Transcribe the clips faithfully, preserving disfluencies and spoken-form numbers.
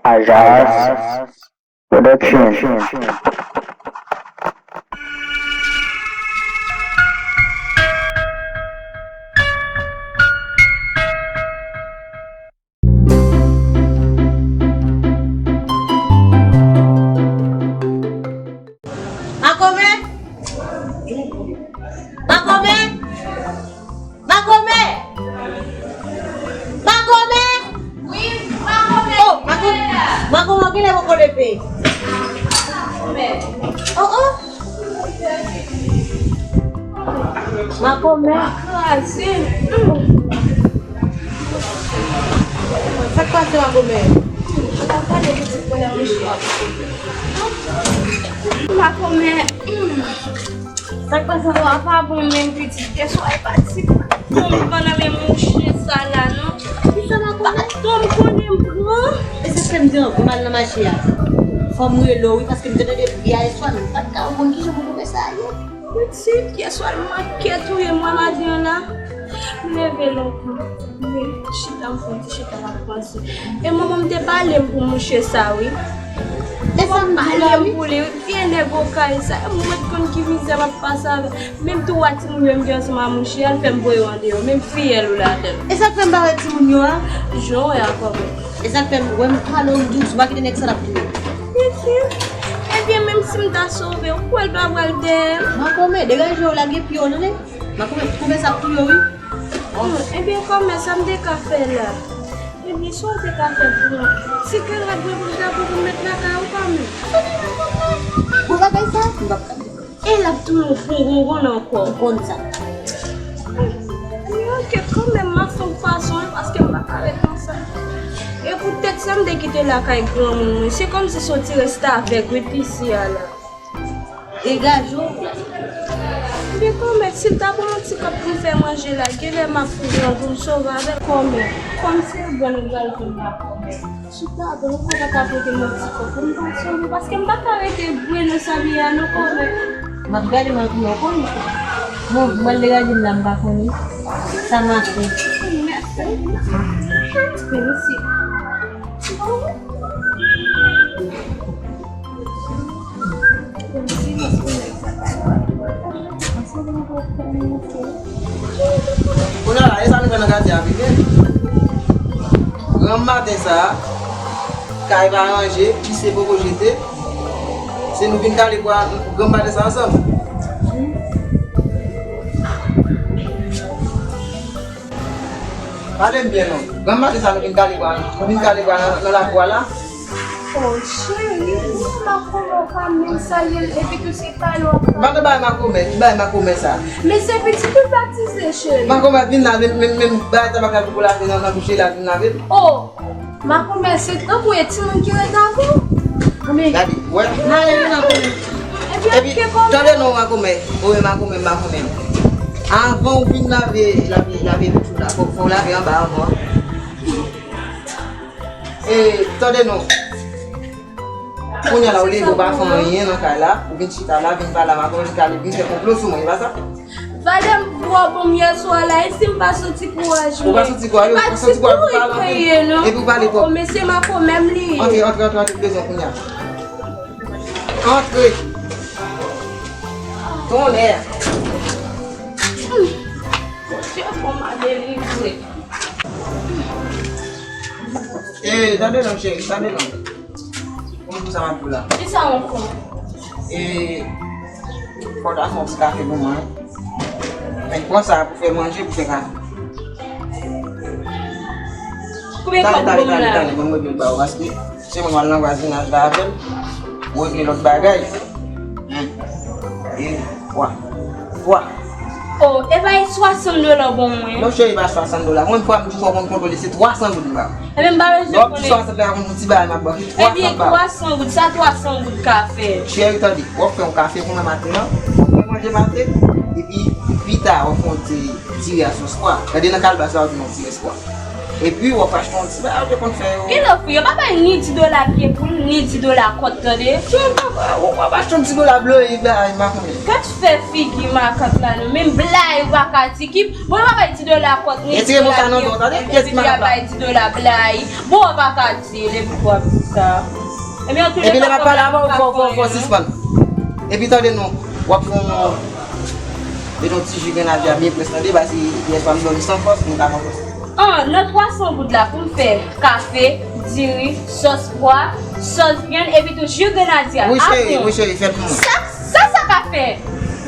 Ajas Production. Makomè! Makomè! Makomè! Makomè! Wi, Makomè! Oh, Makomè! Makomè, kilè poko leve? Oh, oh! Makomè! Kraze! Sa k pase, Makomè? Makomè! Sa k pase, papa? Bon, menm pitit, yèswa, e pa ti tonm pran nan men mouche sa la, non. Kisa Makomè? Tonm konnen m pran. E sa k fè m di w, m al nan mache a. Fò m rele w, wi, paske m te tande bri a yèswa, m pa t ka konprann kijan pou m fè sa ye. Pitit, yèswa, l manke touye mwen maten an la. M leve lontan. Mwen chita, m fè yon ti chita, m ap panse. E manman m te pale m pou mouche sa, wi. E sa m di la, wi. Pale m pou li, wi. Vye nèg okay sa. Mwen mèt konn ki mizè m ap pase avè. Menm twa timoun yo m gen ansanm a mouche a, l fè m voye yo andeyò. Menm fiyèl ou ladan l. E sa k fè m pa wè timoun yo a? Jan w wè a kòman? E sa k fè m wè m pale w, m di w, si w pa kite nèg sa l ap touye w. Pitit, ebyen, menm si m ta sove w, kwè l pa pral dèyè m. Makomè, degaje w, lage pye w, tande? Makomè, twouve sa ap touye w, wi. Hmm, ebyen, kòmè, sa m te ka fè la? Ebyen, sa w te ka fè pou mwen? Ti kè la dwe pou l ta pou pou m met lakay ou kòmè. Bon bagay sa, m p ap ka. E l ap touye w pou ou konn ankò. Ou konn sa. Ebyen, oke, kòmè, m ap fè yon fason, wi, paske m pa ka ret konsa. E poutèt sa, m te kite lakay granmoun mwen. Se kòmsi se yon ti restavèk, wi, pisi a la. Degaje w. Ebyen, kòmè, si l ta pran yon ti kòb pou m fè manje la, genlè m ap fouye yon pou m sove avè l, kòmè. Kòm se grann ou pral jwenn la, kòmè. Chita, bon, ou pa ta pote m yon ti kòb pou m pa sove, paske m pa ka rete bwè nan sa m ye a, non, kòmè. M ap gade m ap wè, w konn. Bon, m al degaje m la, m pa konnen. Sa mache. Mèsi. Mèsi. Kounye a la, e sa nou fè nan katye a, pitit? Granm maten sa a, kay pa ranje, pise poko jete. Se nou vin kale bwa granm maten sa a ansanm. Pale m byen non. Granm maten sa a nou vin kale bwa, nou vin kale bwa nan, nan lakou a la. Oh, cheri, ou pa konnen w pa menm salye l, epi tou se pale w ap pale. M pa nan bay makomè, ki bay makomè sa? Men se pitit ou batize, cheri. Makomè vin lave, menm, menm, menm bay tabak la pou lave nan, nan bouch li la vin lave. Oh, makomè, se tankou e timoun ki ret avè w. Gade, wè. Male vin makomè. Epi, tande non, makomè. Wi, makomè, makomè. Avan w vin lave, lave, lave bouch ou la, fò, fò w lave anba avan. E, tande non. Kounye a la, ou leve, ou pa fè anyen nan kay la, ou vin chita la, vin pale a makomè, vin kale, vin fè konplo sou mwen, e pa sa? Valè m bwè bon m yèswa la, e si m pa santi kouraj mwen? Ou pa santi kouraj, ou pa santi kouraj pou pale anpil. Epi ou pale twòp. Oh, men se makomè m li ye. Antre, antre, antre, antre, bezwen kounye a. Antre. Tonnè. Bondye bon, m a delivre. E, tande non, cheri, tande non. Konn pou sa m ap di w la. Kisa w konn? E, fò w ta fè yon ti kafe pou mwen. Men pran sa pou fè manje, pou fè kafe. Konbyen kòb pou mwen la? Tande, tande, tande, tande, ban m regle l ba ou, paske se mwen m al nan vwazinaj la avè l, ou regle lòt bagay. Yen. E, twa. Twa. Oh, e pa e swasant dola w ban mwen? Non, cheri, pa swasant dola. Mwen, fwa m di fò w konn kontwole, se twa san goud m ba ou. Ebyen, m pa bezwen konnen. Lè w ap di swasant la, konn ti bagay m ap ba w, se twa san m ba ou. Ebyen, twa san goud, sa twa san goud ka fè? Cheri, tande, w ap fè yon kafe pou mwen maten an, w ap fè manje maten, epi pita, w ap fè yon ti diri a sòs pwa. Gade nan kalbas la, w ap jwenn yon ti rès pwa. Epi, w ap achte yon ti bagay, ou te konn fè yo. Gen lè, fi, yo pa bay ni di dola pye poul, ni di dola kòt, tande. Ou, w ap achte yon ti dola bloyi, bagay, m pa konnen. Gad fè figi makak la, non. Menm blay, ou pa ka di ki. Bon, yo pa bay di dola kòt, ni di dola pye poul, epi di a bay di dola blay. Bon, ou pa ka di, depi w ap di sa. Epi antouleka, lè m ap pale avè w, fò, fò, fò sispann. Epi tande non, w ap fè yon, met yon ti ji grenadya byen près tande, paske yè swa m dòmi san fòs, m pa gen fòs. Ah, nan twa san goud la pou m fè kafe, diri, sòs pwa, sòs vyann, epi tou ji grenadya. Wi, cheri, wi, cheri, fè l pou mwen. Sa, sa, sa ka fè?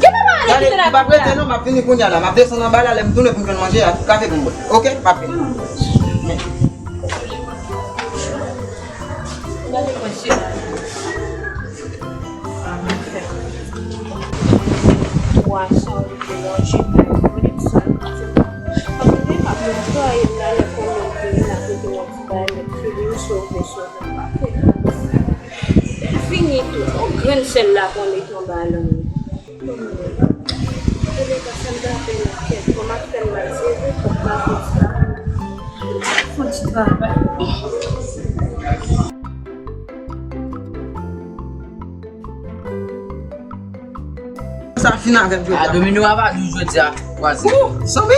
Gen pa mwen kite la. Gade, m p ap rete non, m ap vini kounye a la. M ap desann anba la, lè m tounen pou m jwenn manje a, kafe pou m bwè. Oke? M ap vini. Gade mwen se la. Twa san rive lonje kay mwen, sa. Anben, m ap netwaye l la, lè konnen m vini, m ap mete yon ti bagay, met filim, sove, sove, m pa fè. Lè l fini tou, yon grenn sèl la pou mete yon balon. Kote ka sa m t ap fè nan kèt, kòman fè m mal sezi, fòk pa fè sa. Fò ti travay. Sa fin avè m jodi a. A, domino a pa dou jodi a, vwazen. Ou, sanble.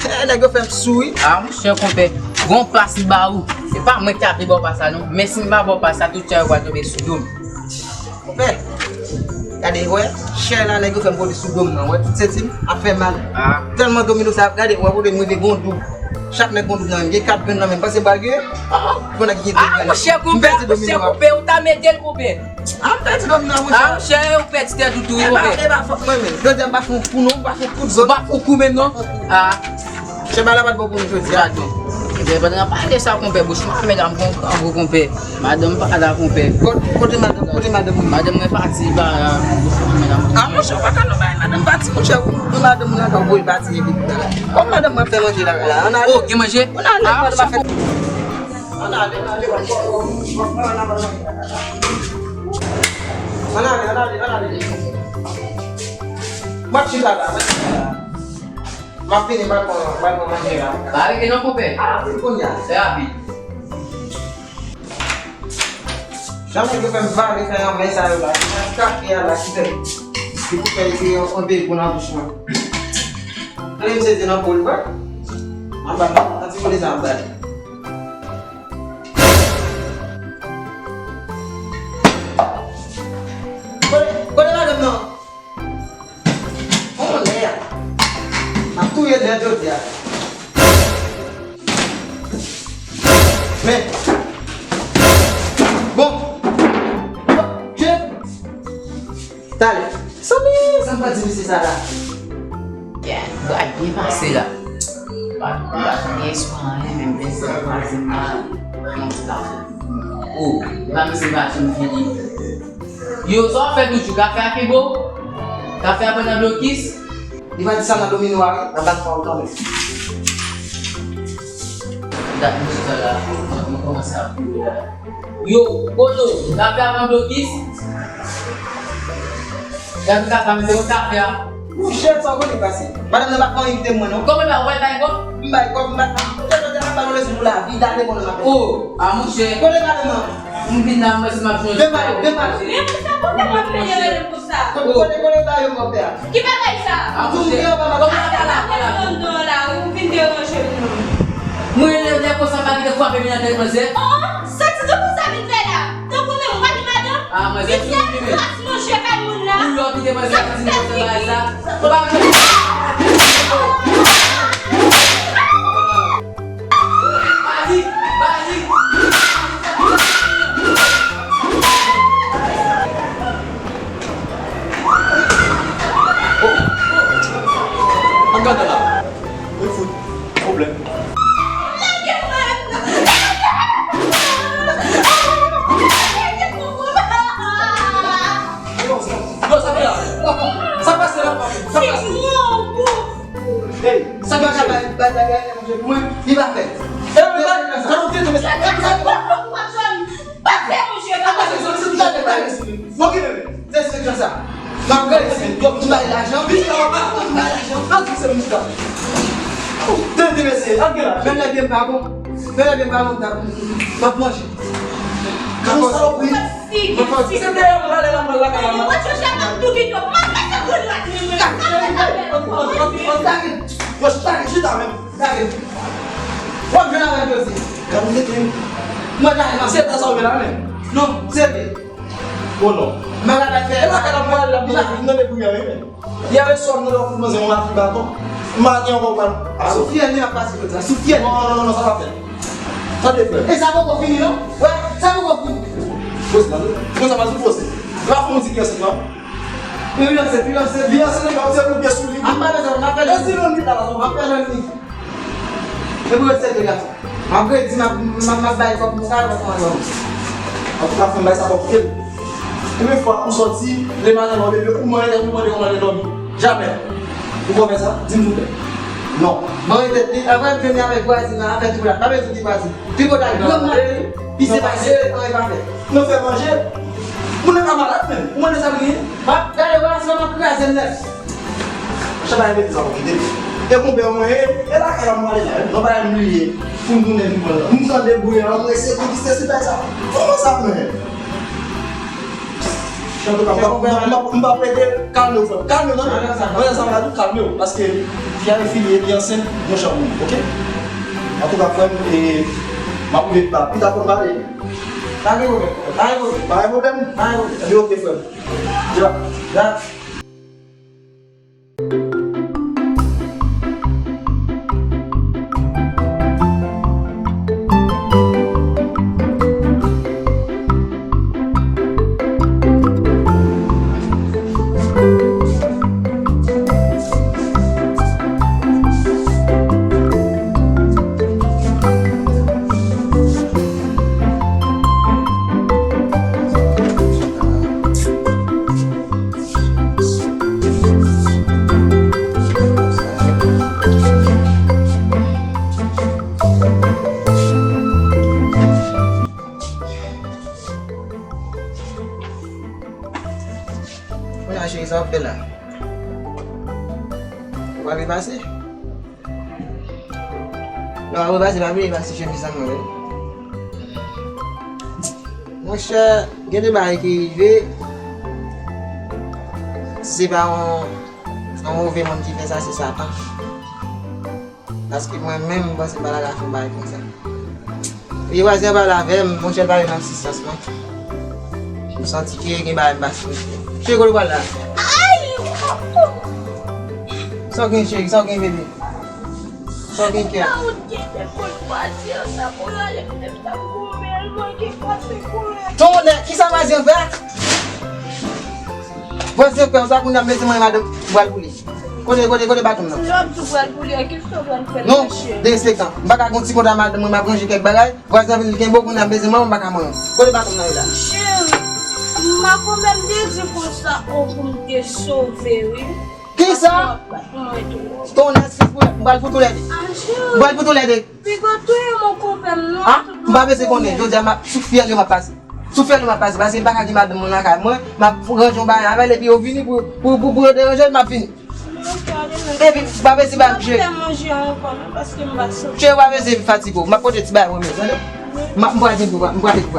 Eh, nèg yo fè m souri. A, monchè, konpè, gon pas m ba ou. Se pa mwen ki ta vle ba w pas la, non. Men si m pa ba w pas la, tout chay yo pral tonbe sou do m. Konpè, gade, wè, chè la nèg yo fè m pote sou do m nan, wè, tout senti m ap fè mal. Ah. Tèlman domino sa ap gade, wè, kote m rive gon doub. Chak nèg gon doub nan men, gen kat grenn nan men, panse m pral genyen. Ah, ah, pou nèg ki gen doub nan men. Ah, monchè, konpè, monchè, konpè, ou ta mete l, konpè. Ah, m pèdi domino, monchè. Ah, monchè, ou pèdi tèt ou tou, wi, konpè. E pa, e pa fòt mwen menm. Jodi a m pa fè yon kou non, m pa fè yon kout zòn. Ou pa fè yon kou menm non? Ah. Chè bagay la pa t bon pou nou jodi a. Gadon. Ebyen, pandan n ap pale sa, konpè, bouch mwen, medam, kon, kon, konpè. Madanm pa la, konpè. Kot-, kote madanm, kote madanm ou? Madanm mwen pati, li pa la, bouch mwen, medam. Ah, monchè, ou pa ka non bagay, madanm pati, monchè, ou, ou madanm ou nan kay ou voye pati, epi bagay. Kòm madanm mwen ap fè manje la, la, ann ale. Oh, gen manje? Ann ale, ah, madanm ap fè. Ann ale, ann ale, ann ale. Ann ale, ann ale, ann ale. M ap chita la, m ap chita la. M ap vini, m al pran, m al pran manje la. Pa rete non, konpè. A, vin kounye a. Fè rapid. Jan nèg yo fè m vale fè nan men sa yo la. Se nan kafe a la ki fè. Ki pou fè epi yon, yon bèl gou nan bouch mwen. Tande misye di nan po l, wè. Anba, nan ti kote sa anba. Kote, kote madanm nan? On lè a. M ap touye lè jodi a. Men. Bon. Je. Talè. Sanble, sa m pa di misye sa la. Yeah, bagay byen pase la. Pa, pa gen espwa anyen, men m pèdi sa m pase mal. Nan ti kafe. Oh, e pa misye pa janm vini. Yo, sa w ap fè toujou? Kafe a ki bo? Kafe a pran nan blokis? Li pa di sa nan domino a, wi. Nan bat fò kanmenm. Dat misye sa la, mwen kòmanse ap kouri la. Yo, Bozo, kafe a pran blokis? Gade kafe a, mete yon kafe a. Monchè, sa w konnen pase. Madanm nan pa fè anyen kite mwen, non. Kòman pa, ou pa bay kòb? M bay kòb, m bay, m te tande ap ba nou leson pou lavi, gade konnen m ap. Oh, a monchè. Kote madanm nan? M vin la, mwen si m ap chanje. Demal, demal. Men pou sa, pou sa w ap peye rele pou sa. Kote, kote, kote ba yo kòb la? Ki bagay sa? A monchè. Kòman pa la, pa la? Ou vin deranje m, non. Mwen, lè, lè konsa, pa kite frape vin nan tèt mwen, se. Oh, sa ti tankou sa vin fè la? Tankou menm ou pa gen madanm? Ah, manzè, vin fè kras manje kay moun la. Ou lò kite manzè a di nou fè bagay sa. Ou pa vle. Bali, bali. An gade la. Mwen fout pwoblèm. Yo, sa fè la. Sa pase la, sa pase. Pa bon. Fè lè m pa bon, m ap manje. Dakò. Figi. Si se te yon prale la, pral lakay la. Mwen chèche ap tou kite w. Mwen fè se grenn rat li mwen. Yo, chita, chita menm. Gade. W ap jwenn avè m Jozye. Gade, mete. Mwen gade nan se ta sa w gen la menm. Non, serye. O non. Mwen gade fè. E la kala mwen la mwen nan debouye wi menm. Yè swa m nan lòt manzè mwen ap baton. M pa gen ankò pral. Sou fyèl li ap pase kot la. Sou fyèl. Non, non, non, non, sa pa fèt. Tande frè. E sa poko fini non. Wè, sa poko fini. Poze la. Poze la, poze. E pa fè yon ti kè se non. Pi lanse, pi lanse, pi lanse, nan kòm se pou pye sou li. Ap pale sa, n ap fè lè. E si nou ni la, n ap fè lè ni. E pou yo sète gason. M ap redi, m ap, m ap, m ap bay kòb, m sa, m ap fè yon. Antouka, fè m bay sa kòb, kite l. Premye fwa ou sòti, lematen lè w leve, ou mande, ou mande kòman l te dòmi. Jamè. Ou konn fè sa? Di m souple. Non. Bon, rete, pi, apre m vini avèk vwazin nan, afè ti boul la. Pa bezwen di vwazin. Pi bo ta granm nan, pi se pa se, anyen pa fè. Nou fè manje. Moun nan ka malad menm. Ou mande sa li ye? M ap gade vwazin nan, m ap kraze l nèt. Chan pa repete sa pou kite. E konpè mwen ye, e lakay la mwen ale la. Non pa m li ye. Pou m tounen vin pran la. M pran debouye la, mwen se pou ki se si bay sa. Kòman sa mwen? Antouka, m pa, m pa, m pa, m pa plede kalme w, frè m. Kalme w, tande. Mwen, sa m ka di w, kalme w. Paske, Pierre Philly, li ansent, yon chan moun, oke? Antouka, frè m, e, m ap rive pita, pita pou n pale. Pa gen pwoblèm, pa gen pwoblèm. Pa gen pwoblèm? Pa gen pwoblèm. Li oke, frè m. Dja. Dja. Kounye a, cheri, sa w ap fè la? Ou pa vle pase? Non, ou pase, pa bliye pase chemiz an mwen, wi. Monchè, gen de bagay ki rive. Si se pa yon, yon move moun ki fè sa, se Satan. Paske mwen menm, m panse m pa ta ka fè yon bagay konsa. Epi vwazen an pale avè m, monchè, l pale nan ti sans mwen. M santi ke gen bagay m pa sipoze fè. Cheri, kote w pral la? Ay! Sa w gen, cheri? Sa w gen, bebe? Sa w gen, kè? Sa w gen de kout vwazen an, sa pou rale m, m t ap goumen, l manke pase koulè. Tonnè, kisa vwazen an fè? Vwazen an fè, sa kounye a m bezwen manyen madanm, m pral pou li. Kote, kote, kote baton m nan? Lè w ap di w pral pou li a, kisa w pral fè l, monchè? Non, derespektan. M pa ka gon ti kont a madanm mwen, m ap ranje kèk bagay. Vwazen an vin kenbe w, kounye a m bezwen manyen, m pa ka manyen w. Kote baton m nan ye la? Cheri, makomè m te di konsa, o, pou m te sove, wi. Kisa? Tonnè, sis pou m pral fout ou lède. Ah, cheri. M pral fout ou lède. Piga touye mon konpè m non. Ah, m pa bezwen konnen. Jodi a, m ap, sou fyèl yo m ap pase. Sou fyèl yo m ap pase. Paske m pa ka gen madanm mwen lakay mwen. M ap ranje yon bagay avè l, epi yo vini pou, pou, pou, pou yo deranje l, m ap vini. Epi, m pa bezwen ba m je. Fè manje ankò non, paske m pa santi. Cheri, w pa bezwen fatige w. M ap pote ti bagay pou mwen, tande? M ap, m pral vin pou, m pral vin pou.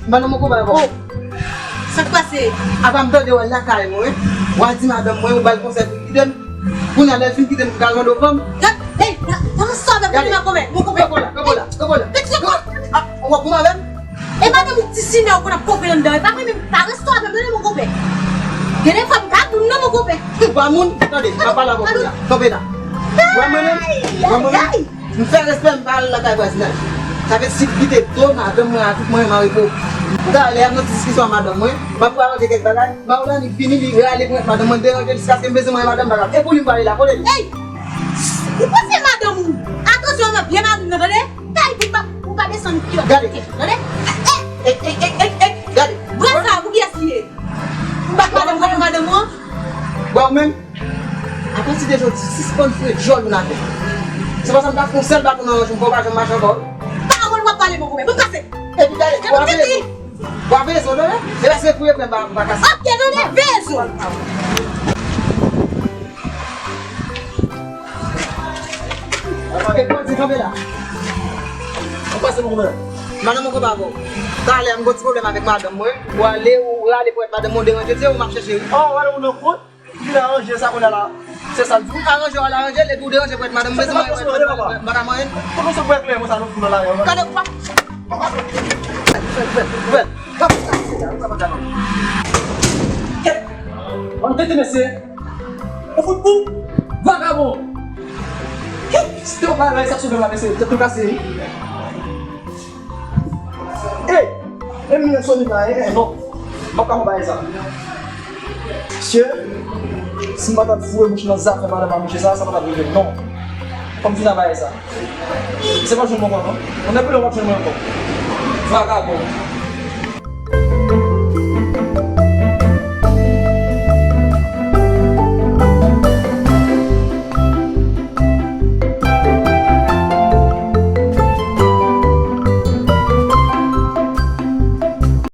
M pa nan mon konpè ankò. Sa k pase? Apa m tande w al lakay mwen, w al di madanm mwen, ou ba l konsèy pou l kite m. Kounye a lè l fin kite m, pou l al mande w fanm. Hey, pa resto avè m, mon konpè, mon konpè. Kanpe la, kanpe la, kanpe la. Ah, w ap goumen avè m? E madanm ou ti sinè ou konn ap konpe anndan, e pa mwen menm, pa resto avè m, tande mon konpè. Gen de fwa m ka moun non, mon konpè. Ou pa moun? Tande, m ap pale avè w kounye a. Kanpe la. Wè mwen menm? Wè mwen menm? M fè respè m pa al lakay vwazinaj. Sa vle di si m kite do madanm mwen a tout mwen m an repo. Talè m nan ti diskisyon ak madanm mwen, m ap aranje kèk bagay, Maolani vini li rale ponyèt madanm mwen deranje l jiskaske m bezwen mwen madanm pa ka. E pou li m pale la, kote li? Ey! Ou panse madanm ou? Atansyon nan pye mari m nan, tande? Kay pou pa, pou pa desann pye. Gade. Tande? Ey! Ey, ey, ey, ey, ey, gade. Bra sa, pou kiyès li ye? Ou bat madanm, ou bat madanm ou an? Bon, ou menm? Apati de jodi, sispann foure djòl youn ak lòt. Se pa sa m ta fè yon sèl baton nan manch ou, m pa janm mache ankò. Pawòl w ap pale, mon konpè. Bon, pase. Epi gade, Wa veye zo. Wa veye zo, tande? E lè se pou yo fè m pa, m pa kase. Ok, tande, veye zo. E bandi kanpe la. Ou pase pou koumen. Madanm mwen konpa avè w. Talè m gon ti pwoblèm avèk madanm mwen. Ou ale, ou rale pòt madanm mwen, ou deranje, se ou m ap chèche, wi. Oh, ou ale ou nan kont. Vin aranje sa kounye a la. Se sa l di. Aranje w al aranje l, epi w deranje pou èt madanm bezwen mwen, mwen pa ka manyen. Kote w sot bwè klè mwen sa nou fout nan lari an? Gade w pa. Kèt! Ann tete mesye. Ou fout pou vagabon. Kèt! Si te yon bagay sa sou la mesye, tèt ou kase wi. Ey! E m yon solid la, e, e, non. M p ap ka fè bagay sa. Mesye, si m pa t ap foure bouch nan zafè madanm a mesye sa, sa pa t ap rive, non. Fò m fini ak bagay sa. Se pa jwenn mwen ankò, non. Mwen nan pile w ap jwenn mwen ankò. Vagabon.